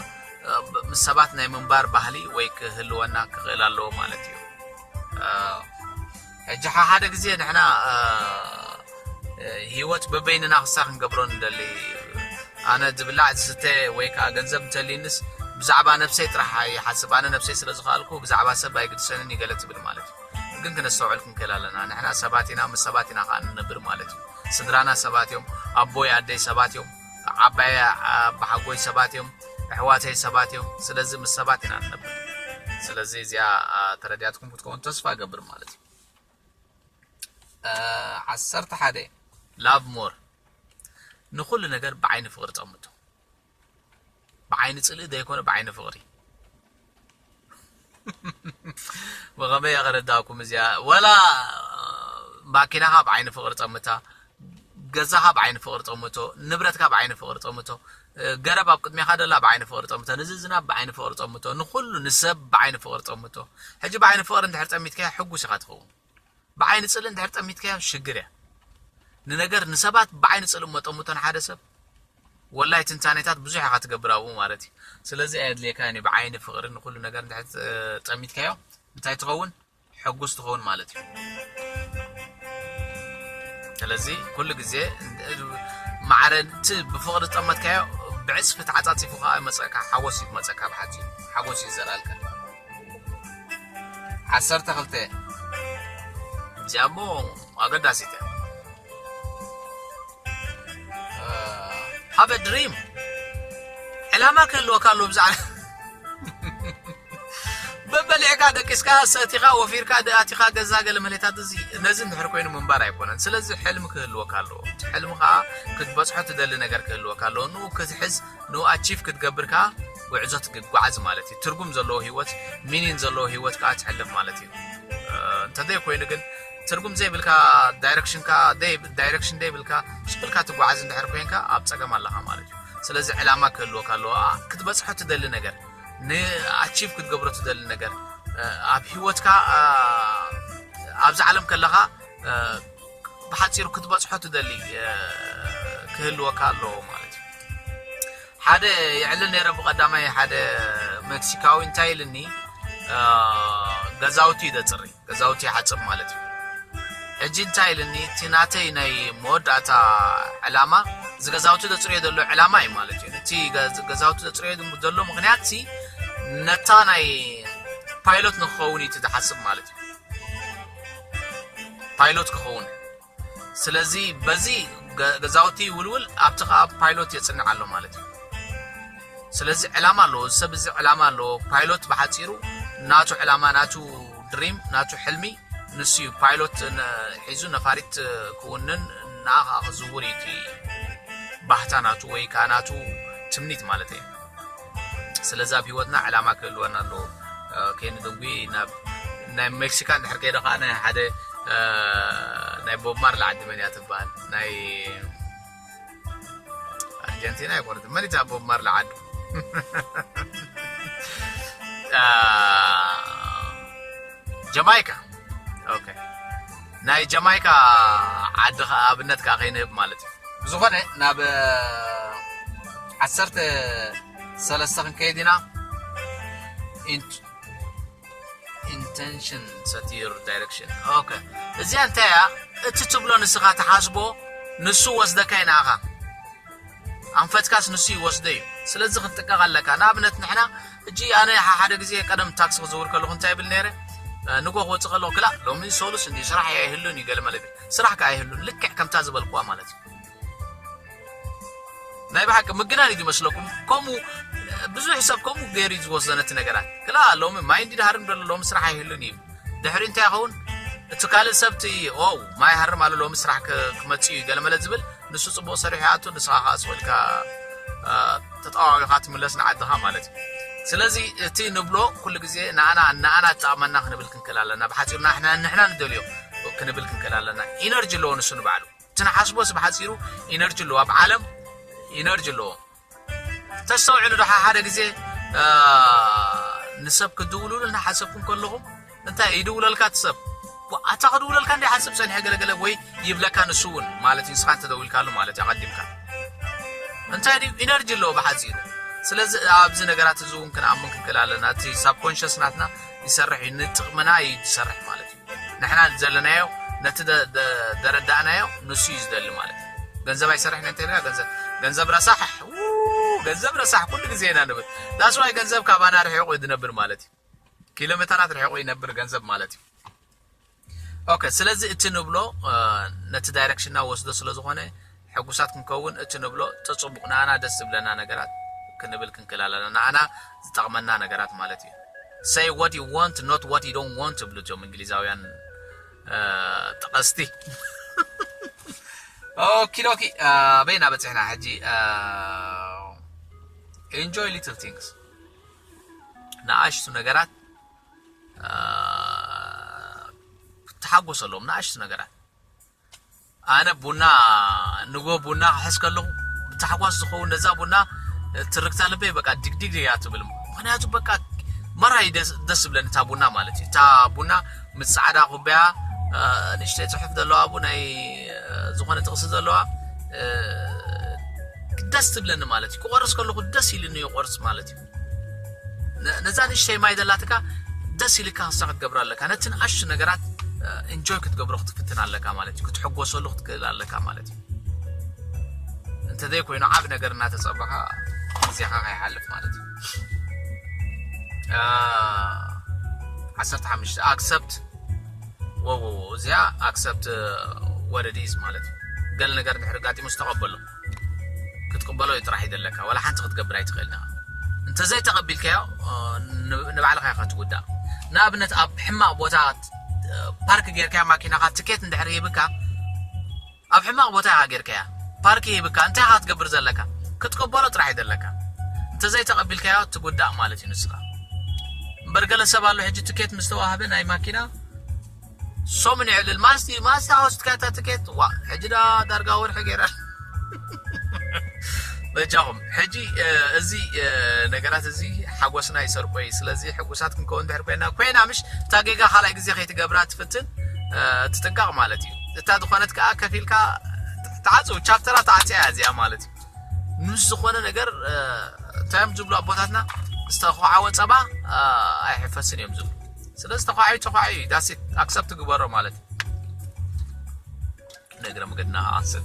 ምስ ሰባት ናይ ምንባር ባህሊ ወይ ክህልወና ክኽእል ኣለዎ ማለት እዩ። ሕጂ ሓደ ግዜ ንሕና ህይወት በበይንና ክሳ ክንገብሮ ንደሊ። ኣነ ዝብላዕ ዝስተ ወይ ከዓ ገንዘብ እንተልይንስ ብዛዕባ ነብሰይ ጥራሕ ይሓስብ። ኣነ ነብሰይ ስለ ዝኸኣልኩ ብዛዕባ ሰብ ኣይግድሰንን ይገለ ትብል ማለት እዩ። ግን ክነስተውዕል ክንክእል ኣለና። ንሕና ሰባት ኢና፣ ምስ ሰባት ኢና ከዓ ንነብር ማለት እዩ። ስድራና ሰባት እዮም፣ ኣቦይ ኣደይ ሰባት እዮም፣ ዓባይ ኣባሓጎይ ሰባት እዮም፣ ኣሕዋተይ ሰባት እዮም። ስለዚ ምስ ሰባት ኢና ንነብር። ስለዚ እዚኣ ተረዲያትኩም ክትከውን ተስፋ እገብር ማለት እዩ። ዓሰርተ ሓደ love more ንኩሉ ነገር ብዓይኒ ፍቅሪ ጠምቶ። ብዓይኒ ጽልኢ ዘይኮነ ብዓይኒ ፍቅሪ። ብኸመይ ከረዳእኩም እዚኣ ወላ ማኪናኻ ብዓይኒ ፍቅሪ ጠምታ፣ ገዛኻ ብዓይኒ ፍቅሪ ጠምቶ፣ ንብረትካ ብዓይኒ ፍቅሪ ጠምቶ፣ ገረብ ኣብ ቅድሜኻ ደላ ብዓይኒ ፍቅሪ ጠምቶ፣ ንዝዝናብ ብዓይኒ ፍቅሪ ጠምቶ፣ ንኩሉ ንሰብ ብዓይኒ ፍቅሪ ጠምቶ። ሕጂ ብዓይኒ ፍቅሪ እንድሕር ጠሚትካዮ ሕጉስ ኢኻ ትኸውን። ብዓይኒ ጽልኢ እንድሕር ጠሚትካዮ ሽግር እያ። ንነገር ንሰባት ብዓይኒ ጽልኢ መጠምቶ ንሓደ ሰብ ወላይ ትንታኔታት ብዙሕ ኢኻ ትገብር ኣብኡ ማለት እዩ። ስለዚ ኣየድልየካ ኒ ብዓይኒ ፍቅሪ ንኩሉ ነገር እንድሕር ጠሚትካዮ እንታይ ትኸውን? ሕጉስ ትኸውን ማለት እዩ። ስለዚ ኩሉ ግዜ ማዕረ እቲ ብፍቅሪ ዝጠመትካዮ ብዕፅፊ ተዓፃፂፉ ከዓ ይመፀካ ሓጎስ እዩ መፀካ ብሓፂ ሓጎስ እዩ ዘላልካ። ዓሰርተ ክልተ እዚኣ እሞ ኣገዳሲት እያ። Have a dream. ዕላማ ክህልወካ ኣለዎ ብዛዕባ በበሊዕካ ደቂስካ ሰቲኻ ወፊርካ ኣቲኻ ገዛ ገለ መሌታት እዚ ነዚ እንድሕር ኮይኑ ምንባር ኣይኮነን። ስለዚ ሕልሚ ክህልወካ ኣለዎ። እቲ ሕልሚ ከዓ ክትበፅሖ ትደሊ ነገር ክህልወካ ኣለዎ። ንኡ ክትሕዝ ንኡ ኣቺቭ ክትገብር ከዓ ጉዕዞ ትጓዓዝ ማለት እዩ። ትርጉም ዘለዎ ህይወት፣ ሚኒን ዘለዎ ህይወት ከዓ ትሕልፍ ማለት እዩ። እንተዘይ ኮይኑ ግን ትርጉም ዘይብልካ ዳይሬክሽንካ ዳይሬክሽን ዘይብልካ ሽቅልካ ትጓዓዝ እንድሕር ኮይንካ ኣብ ፀገም ኣለኻ ማለት እዩ። ስለዚ ዕላማ ክህልወካ ኣለዎ። ክትበፅሖ ትደሊ ነገር፣ ንኣቺቭ ክትገብሮ ትደሊ ነገር፣ ኣብ ህይወትካ ኣብዚ ዓለም ከለኻ ብሓፂሩ ክትበፅሖ ትደሊ ክህልወካ ኣለዎ ማለት እዩ። ሓደ ይዕልል ነይረ ብቐዳማይ ሓደ ሜክሲካዊ እንታይ ኢልኒ፣ ገዛውቲ እዩ ዘፅሪ፣ ገዛውቲ ይሓፅብ ማለት እዩ። ሕጂ እንታይ ኢልኒ፣ እቲ ናተይ ናይ መወዳእታ ዕላማ እዚ ገዛውቲ ዘፅርዮ ዘሎ ዕላማ እዩ ማለት እዩ። እቲ ገዛውቲ ዘፅርዮ ዘሎ ምክንያት ሲ ነታ ናይ ፓይሎት ንክኸውን እዩ ዝሓስብ ማለት እዩ። ፓይሎት ክኸውን። ስለዚ በዚ ገዛውቲ ይውልውል፣ ኣብቲ ከዓ ፓይሎት የፅንዕ ኣሎ ማለት እዩ። ስለዚ ዕላማ ኣለዎ፣ እዚ ሰብ እዚ ዕላማ ኣለዎ። ፓይሎት ብሓፂሩ ናቱ ዕላማ፣ ናቱ ድሪም፣ ናቱ ሕልሚ ንሱ እዩ። ፓይሎት ሒዙ ነፋሪት ክውንን ንዓ ከዓ ክዝውር እዩ እቲ ባህታ ናቱ ወይ ከዓ ናቱ ትምኒት ማለት እዩ። ስለዚ ኣብ ህይወትና ዕላማ ክህልወና ኣለዎ። ከይንድንጉ ናብ ናይ ሜክሲካ እንድሕር ከይደ ከዓ ናይ ሓደ ናይ ቦብ ማርሊ ዓዲ መን እያ ትበሃል? ናይ ኣርጀንቲና ኣይኮነት። መን እታ ቦብ ማርሊ ዓዱ? ጀማይካ። ኦኬ፣ ናይ ጀማይካ ዓዲ ኣብነት ከዓ ከይንህብ ማለት እዩ። ብዝኾነ ናብ ዓሰርተ ሰለስተ ክንከይድ ኢና። Intention set your direction. ኦኬ፣ እዚኣ እንታይ እያ? እቲ ትብሎ ንስኻ ትሓስቦ ንሱ ወስደካ እዩ ንኣኻ። ኣንፈትካስ ንሱ ይወስዶ እዩ። ስለዚ ክትጥቀቕ ኣለካ። ንኣብነት ንሕና እጂ ኣነ ሓደ ግዜ ቀደም ታክሲ ክዝውር ከለኹ እንታይ ይብል ነይረ? ንጎ ክወፅእ ከለኹ ክላ ሎሚ ሶሉስ እንዲ ስራሕ ኣይህሉን እዩ ገለ መለ ስራሕ ከ ኣይህሉን ልክዕ ከምታ ዝበልኩዋ ማለት እዩ። ናይ ብሓቂ ምግናን እዩ ዝመስለኩም? ከምኡ ብዙሕ ሰብ ከምኡ ገይሩ እዩ ዝወስዶ ነቲ ነገራት። ክላ ሎሚ ማይ እንዲ ድሃርም ዘሎ ሎሚ ስራሕ ኣይህሉን እዩ። ድሕሪ እንታይ ይኸውን? እቲ ካልእ ሰብቲ ኦ ማይ ሃርም ኣሎ ሎሚ ስራሕ ክመፅእ እዩ ገለመለ ዝብል ንሱ ፅቡቅ ሰሪሑ ይኣቱ ንስኻ ከዓ ስቕ ኢልካ ተጠዋዊኻ ትምለስ ንዓድኻ ማለት እዩ። ስለዚ እቲ ንብሎ ኩሉ ግዜ ንኣና ንኣና ዝጠቕመና ክንብል ክንክእል ኣለና። ብሓፂሩ ንሕና ንሕና ንደልዮ ክንብል ክንክእል ኣለና። ኢነርጂ ኣለዎ ንሱ ንባዕሉ። እቲ ንሓስቦ ሲ ብሓፂሩ ኢነርጂ ኣለዎ። ኣብ ዓለም ኢነርጂ ኣለዎ። ተስተውዕሉ ዶ ሓደ ግዜ ንሰብ ክድውሉሉ እናሓሰብኩም ከለኹም እንታይ ይድውለልካ እቲ ሰብ? ኣታ ክድውለልካ እንደ ሓስብ ፀኒሐ ገለገለ ወይ ይብለካ ንሱ እውን ማለት እዩ። ንስኻ እንተደዊልካሉ ማለት እዩ ኣቐዲምካ እንታይ ድዩ ኢነርጂ ኣለዎ ብሓፂሩ። ስለዚ ኣብዚ ነገራት እዚ እውን ክንኣምን ክንክእል ኣለና። እቲ ሳብኮንሽስ ናትና ይሰርሕ እዩ፣ ንጥቕምና እዩ ዝሰርሕ ማለት እዩ። ንሕና ዘለናዮ ነቲ ዘረዳእናዮ ንሱ እዩ ዝደሊ ማለት እዩ። ገንዘብ ኣይሰርሕን እንተ ኢልካ ገንዘብ ገንዘብ ረሳሕ ገንዘብ ረሳሕ ኩሉ ግዜ ኢና ንብል። ዳስዋይ ገንዘብ ካባና ርሒቑ እዩ ዝነብር ማለት እዩ። ኪሎ ሜተራት ርሒቑ ይነብር ገንዘብ ማለት እዩ። ኦኬ፣ ስለዚ እቲ ንብሎ ነቲ ዳይሬክሽንና ወስዶ ስለ ዝኾነ ሕጉሳት ክንከውን እቲ ንብሎ ተፅቡቕ ንኣና ደስ ዝብለና ነገራት ክንብል ክንክእል ኣለና። ንኣና ዝጠቕመና ነገራት ማለት እዩ። Say what you want, not what you don't want ትብሉ እቶም እንግሊዛውያን ጠቐስቲ። ኦኪ ዶኪ፣ ኣበይና በፂሕና ሕጂ? Enjoy little things፣ ንኣሽቱ ነገራት ተሓጎሰሎም፣ ንኣሽቱ ነገራት። ኣነ ቡና ንጎ ቡና ክሕዝ ከለኹ ብታሕጓስ ዝኸውን ነዛ ቡና ትርክታ ልበይ በቃ ድግድግ እያ ትብል። ምክንያቱ በቃ መራይ ደስ ዝብለኒ እታ ቡና ማለት እዩ። እታ ቡና ምስ ፃዕዳ ኩባያ ንእሽተይ ፅሑፍ ዘለዋ ቡ ናይ ዝኾነ ጥቕሲ ዘለዋ ደስ ትብለኒ ማለት እዩ። ክቆርስ ከለኹ ደስ ኢልኒ ይቆርስ ማለት እዩ። ነዛ ንእሽተይ ማይ ዘላትካ ደስ ኢልካ ክሳ ክትገብራ ኣለካ። ነቲ ንኣሽቱ ነገራት ኢንጆይ ክትገብሮ ክትፍትን ኣለካ ማለት እዩ። ክትሕጎሰሉ ክትክእል ኣለካ ማለት እዩ። እንተዘይ ኮይኑ ዓብ ነገር እናተጸበኻ ግዜኻ ከይሓልፍ ማለት እዩ። ዓሰርተ ሓሙሽተ ኣክሰፕት ወወ እዚኣ ኣክሰፕት ወረዲስ ማለት እዩ። ገለ ነገር ድሕሪ ጋጢሙ ዝተቐበሎ ክትቅበሎ እዩ ጥራሕ ይደለካ። ዋላ ሓንቲ ክትገብር ኣይትኽእልን ኢኻ። እንተዘይተቐቢልካዮ፣ እ፣ ን-፣ ንባዕልኻ ኢኻ ትጉዳእ። ንኣብነት ኣብ ሕማቕ ቦታ፣ እ፣ ፓርክ ጌርካዮ ማኪናኻ ትኬት እንድሕር ሂብካ፣ ኣብ ሕማቕ ቦታ ኢኻ ጌርካያ፣ ፓርክ ሂብካ፣ እንታይ ኢኻ ክትገብር ዘለካ? ክትቅበሎ ጥራሕ እዩ ዘለካ። እንተዘይተቐቢልካዮ ትጉዳእ ማለት እዩ ንስኻ። እምበር ገለ ሰብ ኣሎ ሕጂ ትኬት ምስ ተዋህበ ናይ ማኪና ሶምን የዕልል። ማስቲ፣ ማስቲ ኣወስድካ እታ ትኬት፣ ዋ፣ ሕጂ ዳ ዳርጋ ወርሒ ገይራ። በጃኹም፣ ሕጂ፣ እ፣ እዚ፣ እ፣ ነገራት እዚ ሓጎስና ይሰርቆ እዩ። ስለዚ ሕጉሳት ክንከውን እንድሕር ኮይና፣ ኮይና ምሽ እታ ጌጋ ካልኣይ ግዜ ከይትገብራ ትፍትን፣ እ፣ ትጥንቀቕ ማለት እዩ። እታ ዝኾነት ከኣ ከፊልካ ተዓጽው፣ ቻፕተራ ተዓጽያ እያ እዚኣ ማለት እዩ። ምስ ዝኾነ ነገር፣ እ፣ እንታይ እዮም ዝብሉ ኣቦታትና፣ ዝተኳዓወ ጸባ፣ እ፣ ኣይሕፈስን እዮም ዝብሉ። ስለዚ ተኳዓዩ፣ ተኳዓዩ እዩ። ዳስ ኢት፣ ኣክሰፕት ግበሮ ማለት እዩ። ንእግረ መገድና ኣንስት።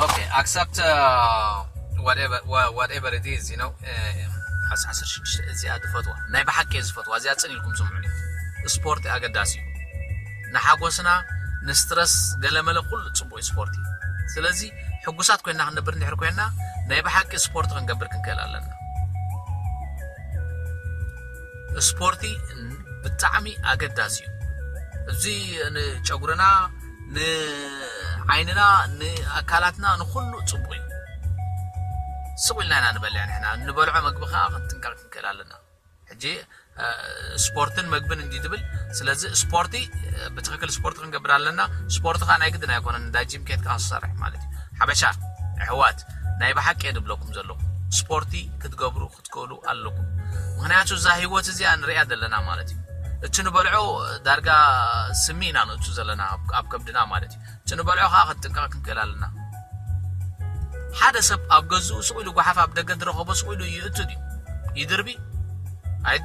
ኦኬ፣ ኣክሰፕት፣ እ፣ whatever፣ wha-፣ whatever it is, you know፣ እ፣ ዓሰርተ ሽዱሽተ እዚኣ ዝፈትዋ፣ ናይ ብሓቂ እየ ዝፈትዋ፣ እዚኣ ጽን ኢልኩም ስምዑኒ። ስፖርት ኣገዳሲ እዩ። ንሓጎስና፣ ንስትረስ፣ ገለመለ ኩሉ ጽቡቕ እዩ ስፖርት እዩ። ስለዚ ሕጉሳት ኮይና ክንነብር እንድሕር ኮይና፣ ናይ ብሓቂ ስፖርት ክንገብር ክንክእል ኣለና። ስፖርቲ ብጣዕሚ ኣገዳሲ እዩ። እዚ ንጨጉርና፣ ንዓይንና፣ ንኣካላትና፣ ንኹሉ ጽቡቕ እዩ። ስቕ ኢልና ኢና ንበልዕ ንሕና። ንበልዖ መግቢ ከኣ ክንጥንቀቕ ክንክእል ኣለና። ሕጂ፣ እ፣ ስፖርትን መግብን እንዲ ትብል፣ ስለዚ ስፖርቲ፣ እ፣ ብትኽክል ስፖርቲ ክንገብር ኣለና። ስፖርቲ ከኣ ናይ ግድን ኣይኮነን፣ እንዳ ጂም ኬድካ ክትሰርሕ ማለት እዩ። ሓበሻ ኣሕዋት፣ ናይ ብሓቂ እየ ድብለኩም ዘለኹ። ስፖርቲ ክትገብሩ ክትክእሉ ኣለኩም። ምኽንያቱ እዛ ህይወት እዚኣ ንሪኣ ዘለና ማለት እዩ። እቲ ንበልዖ ዳርጋ ስሚ ኢና ንእቱ ዘለና ኣብ፣ ኣብ ከብድና ማለት እዩ። እቲ ንበልዖ ከኣ ክንጥንቀቕ ክንክእል ኣለና። ሓደ ሰብ ኣብ ገዝኡ ስቕ ኢሉ ጓሓፍ ኣብ ደገ ዝረኸቦ ስቕ ኢሉ ይእቱ ድዩ? ይድርቢ? ኣይ-፣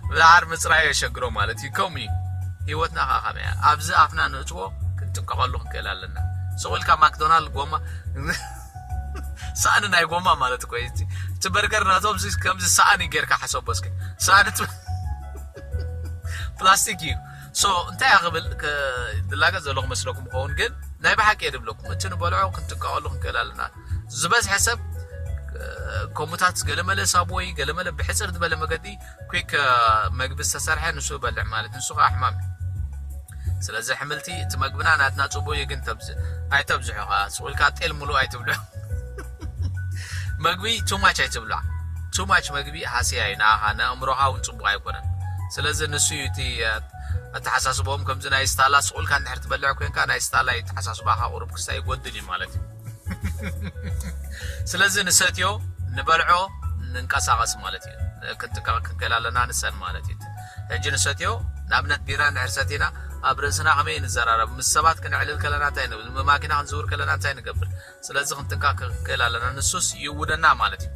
ብድሓር ምጽራይ የሸግሮ ማለት እዩ። ከምኡ እዩ። ህይወትና ከኣ ከመይ እያ? ኣብዚ ኣፍና ንእትዎ ክንጥንቀቐሉ ክንክእል ኣለና። ስቕ ኢልካ ማክዶናልድ ጎማ፣ ሳእኒ ናይ ጎማ ማለት እኮ እዩ። እቲ፣ እቲ በርገር ናቶም እዚ ከምዚ ሳእኒ ጌርካ ሓሰቦ እስኪ። ሳእኒ ት-፣ ፕላስቲክ እዩ። ሶ፣ እንታይ እያ ክብል ከ-፣ ዝላገጽ ዘለኹ መስለኩም ይኸውን፣ ግን ናይ ብሓቂ እየ ድብለኩም። እቲ ንበልዖ ክንጥንቀቐሉ ክንክእል ኣለና። ዝበዝሐ ሰብ፣ እ፣ ከምኡታት ገለመለ ሳብወይ፣ ገለመለ ብሕጽር ዝበለ መገዲ ኩክ፣ እ፣ መግቢ ዝተሰርሐ ንሱ ይበልዕ ማለት፣ ንሱ ከኣ ሕማም እዩ። ስለዚ ኣሕምልቲ እቲ መግብና ናትና ጽቡቕ እዩ፣ ግን ተብዝ-፣ ኣይተብዝሖ ከኣ። ስቕ ኢልካ ጤል ሙሉእ ኣይትብልዖ። መግቢ ቱ ማች ኣይትብላዕ። ቱ ማች መግቢ ሃስያ እዩ ንኣኻ፣ ንኣእምሮኻ እውን ጽቡቕ ኣይኮነን። ስለዚ ንሱ እዩ እቲ፣ እ፣ ኣተሓሳስቦኦም ከምዚ ናይ ስታላ ስቕ ኢልካ እንድሕር ትበልዕ ኮይንካ ናይ ስታላ እዩ ኣተሓሳስባኻ ቁሩብ ክስታይ ይጎድል እዩ ማለት እዩ። ስለዚ ንሰትዮ፣ ንበልዖ፣ ንንቀሳቐስ ማለት እዩ። ክንጥንቀቕ ክንክእል ኣለና ንሰን ማለት እዩ። ሕጂ ንሰትዮ፣ ንኣብነት ቢራ እንድሕር ሰቲና ኣብ ርእስና ከመይ ንዘራረብ? ምስ ሰባት ክነዕልል ከለና እንታይ ንብል? ብማኪና ክንዝውር ከለና እንታይ ንገብር? ስለዚ ክንጥንቀቕ ክንክእል ኣለና። ንሱስ ይእውደና ማለት እዩ።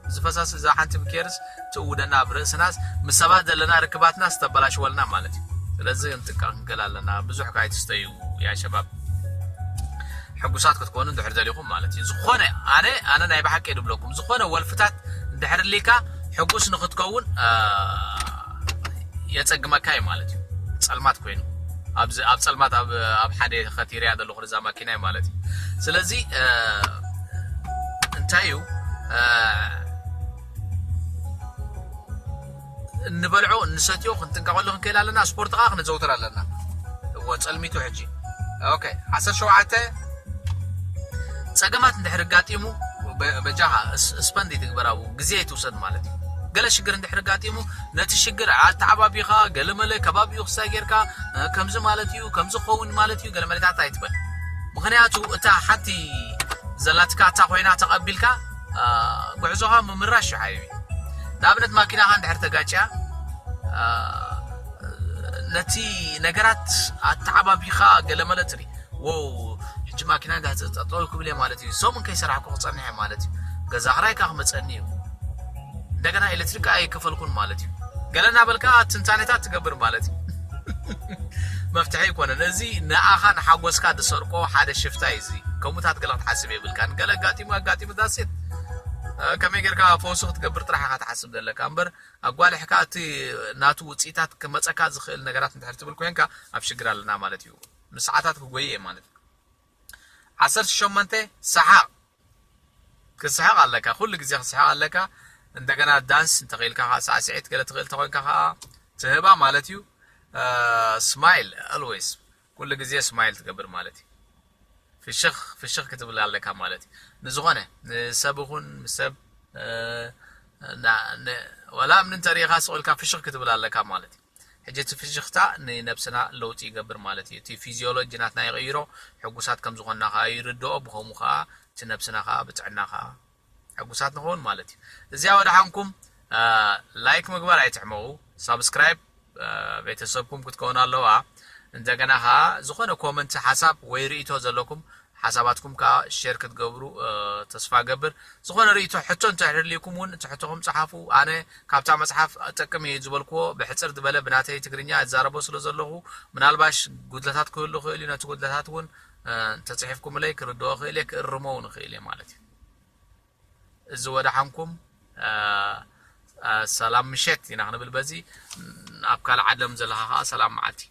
እዚ ፈሳሲ እዛ ሓንቲ ብኬርስ ትእውደና ኣብ ርእስናስ ምስ ሰባት ዘለና ርክባትናስ ተበላሽወልና ማለት እዩ። ስለዚ ክንጥንቀቕ ክንክእል ኣለና። ብዙሕ ከኣ ኣይትስተዩ ያ ሸባብ። ሕጉሳት ክትኮኑ እንድሕር ደሊኹም ማለት እዩ። ዝኾነ ኣነ፣ ኣነ ናይ ብሓቂ ድብለኩም፣ ዝኾነ ወልፍታት እንድሕር ሊካ ሕጉስ ንኽትከውን፣ እ፣ የጸግመካ እዩ ማለት እዩ። ጸልማት ኮይኑ ኣብዚ ኣብ ጸልማት ኣብ፣ ኣብ ሓደ ከቲርያ ዘለኹ እዛ ማኪና እዩ ማለት እዩ። ስለዚ፣ እ፣ እንታይ እዩ፣ እ፣ እንበልዖ እንሰትዮ ክንጥንቀቐሉ ክንክእል ኣለና። ስፖርት ከኣ ክነዘውትር ኣለና። እወ፣ ጸልሚቱ ሕጂ። ኦኬ፣ ዓሰርተ ሸውዓተ ጸገማት እንድሕር ኣጋጢሙ፣ በ-፣ በጃኻ እስ-፣ ስፐንድ ይትግበር ኣብኡ፣ ግዜ ኣይትውሰድ ማለት እዩ። ገለ ሽግር እንድሕር ኣጋጢሙ፣ ነቲ ሽግር ኣተዓባቢኻ፣ ገለመለ ከባቢኡ ክሳይ ጌርካ፣ እ፣ ከምዚ ማለት እዩ፣ ከምዚ ክኸውን ማለት እዩ፣ ገለመለታት ኣይትበል። ምኽንያቱ እታ ሓንቲ ዘላትካ እታ ኮይና ተቐቢልካ፣ እ፣ ጉዕዞኻ ምምራሽ እዩ ሓቢቢ። ንኣብነት ማኪናኻ እንድሕር ተጋጭያ፣ እ፣ ነቲ ነገራት ኣተዓባቢኻ ገለመለ ትርኢ። ዎው፣ ሕጂ ማኪና እንዳተጠጠው ክብል እየ ማለት እዩ። ሰሙን ከይሰራሕኩ ክጸንሕ እየ ማለት እዩ። ገዛ ክራይ ከኣ ክመጸኒ እዩ። እንደገና ኤሌክትሪክ ኣይከፈልኩን ማለት እዩ። ገለ እናበልካ ትንታኔታት ትገብር ማለት እዩ። መፍትሒ ኣይኮነን። እዚ ንኣኻ ንሓጎስካ ዝሰርቆ ሓደ ሽፍታ እዩ እዚ። ከምኡታት ገለ ክትሓስብ የብልካን። ገለ ኣጋጢሙ ኣጋጢሙ ዳሴት። ከመይ ጌርካ ፈውሲ ክትገብር ጥራሕ ኢኻ ትሓስብ ዘለካ እምበር፣ ኣጓሊሕካ እቲ ናቱ ውጽኢታት ክመጸካ ዝኽእል ነገራት እንድሕር ትብል ኮይንካ ኣብ ሽግር ኣለና ማለት እዩ። ንሰዓታት ክጎይ እየ ማለት እዩ። ዓሰርተ ሸሞንተ፣ ሰሓቕ። ክትስሕቕ ኣለካ፣ ኩሉ ግዜ ክትስሕቕ ኣለካ። እንደገና ዳንስ እንተኽኢልካ ከዓ፣ ሳዕስዒት ገለ ትኽእል ተኾይንካ ከዓ ትህባ ማለት እዩ። ስማይል፣ ኦልዌይስ፣ ኩሉ ግዜ ስማይል ትገብር ማለት እዩ። ፍሽኽ ፍሽኽ ክትብል ኣለካ ማለት እዩ። ንዝኾነ ንሰብ ይኹን ምስ ሰብ፣ እ፣ ና- ን- ወላ እምኒ እንተሪኢኻ ስቕ ኢልካ ፍሽኽ ክትብል ኣለካ ማለት እዩ። ሕጂ እቲ ፍሽኽታ ንነብስና ለውጢ ይገብር ማለት እዩ። እቲ ፊዚዮሎጂ ናትና ይቕይሮ፣ ሕጉሳት ከም ዝኾንና ከዓ ይርድኦ። ብኸምኡ ከዓ እቲ ነብስና ከዓ ብጥዕና ከዓ ሕጉሳት ንኸውን ማለት እዩ። እዚኣ ወደሓንኩም። ላይክ ምግባር ኣይትሕመቑ። ሳብስክራይብ ቤተሰብኩም ክትከውን ኣለዋ። እንደገና ከዓ ዝኾነ ኮመንት፣ ሓሳብ ወይ ርእይቶ ዘለኩም ሓሳባትኩም ከዓ ሼር ክትገብሩ ተስፋ ገብር። ዝኾነ ርእይቶ፣ ሕቶ እንተሕልዩኩም እውን እቲ ሕቶኹም ጸሓፉ። ኣነ ካብታ መጽሓፍ ጠቅም እዩ ዝበልክዎ ብሕጽር ዝበለ ብናተይ ትግርኛ እዛረቦ ስለ ዘለኹ፣ ምናልባሽ ጉድለታት ክህሉ ክእል እዩ። ነቲ ጉድለታት እውን ተጽሒፍኩምለይ ክርድኦ ክእል እየ፣ ክእርሞ እውን ክእል እየ ማለት እዩ። እዚ ወደሓንኩም። ሰላም ምሸት ኢና ክንብል በዚ። ኣብ ካልእ ዓለም ዘለኻ ከዓ ሰላም መዓልቲ።